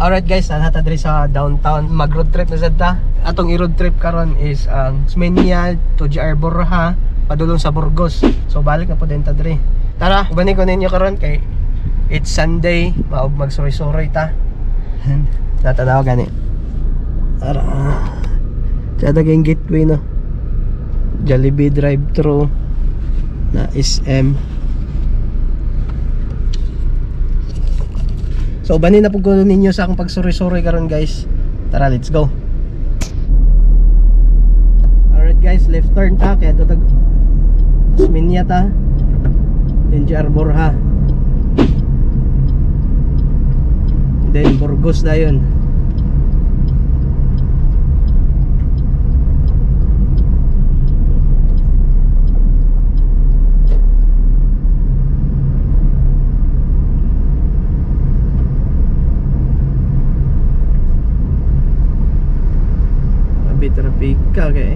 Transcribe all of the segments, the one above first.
Alright guys, naa ta diri sa downtown. Mag road trip na sad ta. Atong i-road trip karon is ang Osmeña to GR Borja padulong sa Burgos. So balik na pod ta diri. Tara, ubanin ko ninyo karon kay it's Sunday, maog magsuroy-suroy ta. Natanaw gani. Tara. Tsada kayong gateway, no. Jollibee drive-thru na SM. So ubanin na po ko ninyo sa akong pagsuroy-suroy karon, guys. Tara, let's go. Alright guys, left turn ta kaya do tag Osmeña ta. Then GR Borja. Then Burgos na yun. Grabe traffic ka kay.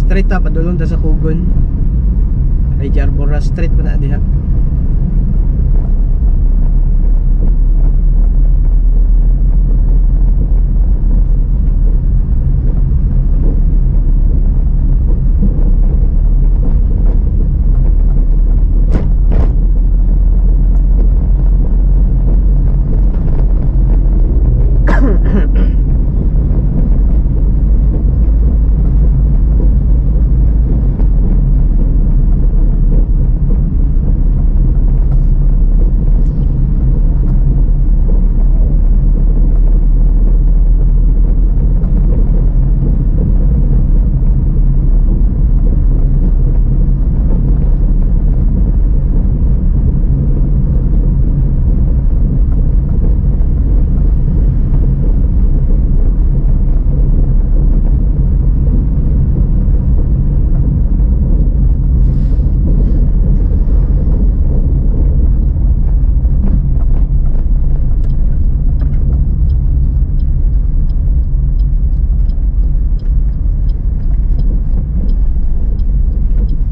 Straight ta padulong ta sa Kugon. Ay GR Borja straight pa na diha.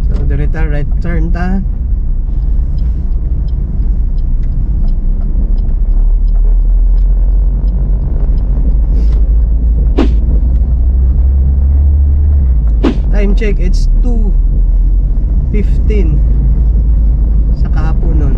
So diri ta, right turn ta. Time check, it's 2:15 sa kahaponon.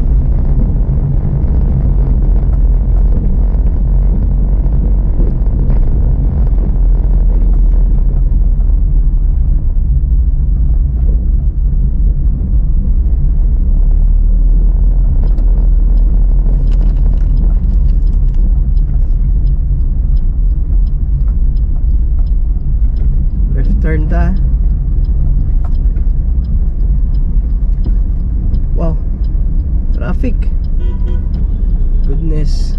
Left turn ta. Wow. Traffic. Goodness.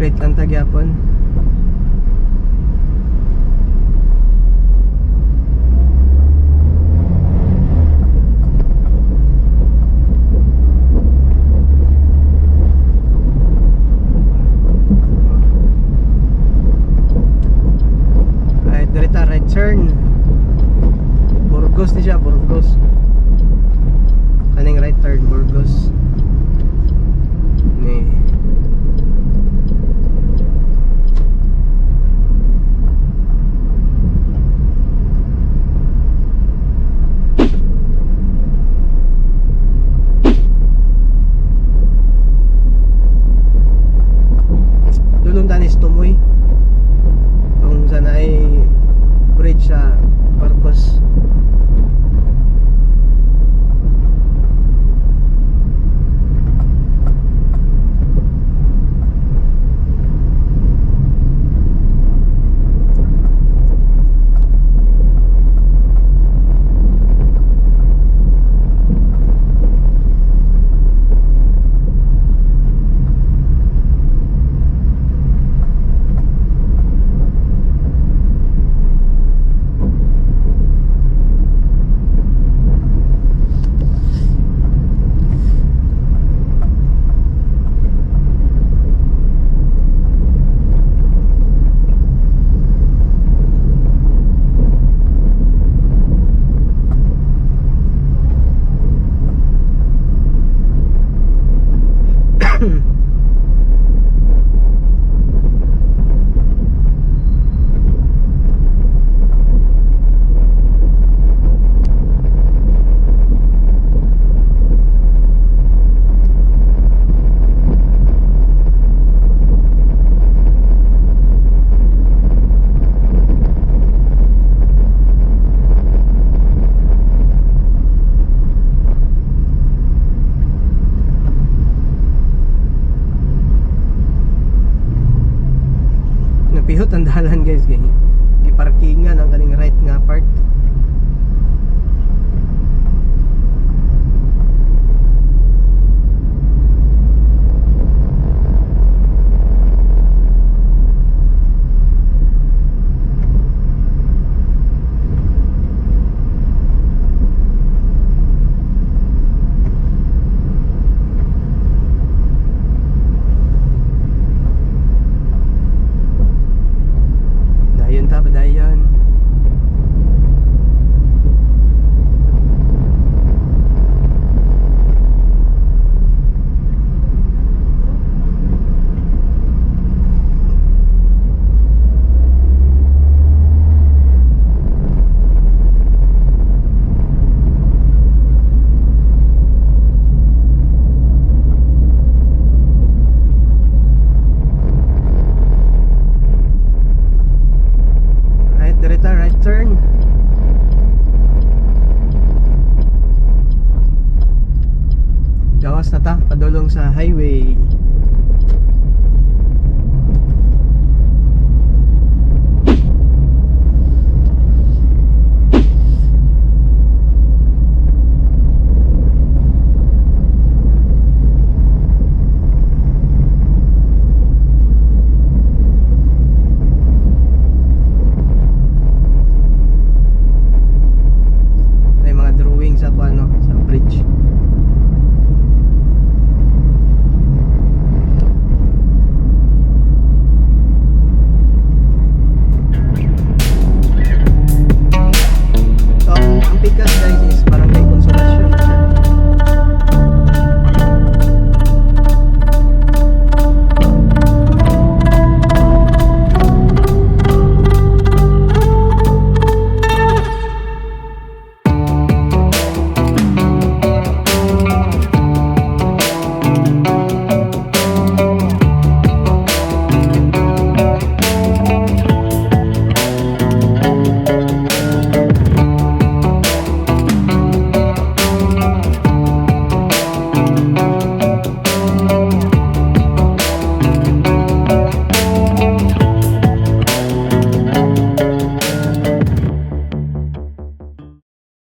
Straight lang ta gyapon. Right, diri ta, right turn. Burgos ni siya, Burgos. Kaning right turn, Burgos. Ni. Dulong tanis Tumoy. Kung saan ay bridge sa Burgos. Napihot ang dalan, guys, kay giparkingan ang kaning right nga part. Dayon ta, padayon. Right, direta, right turn. Gawas na ta, padulong sa highway.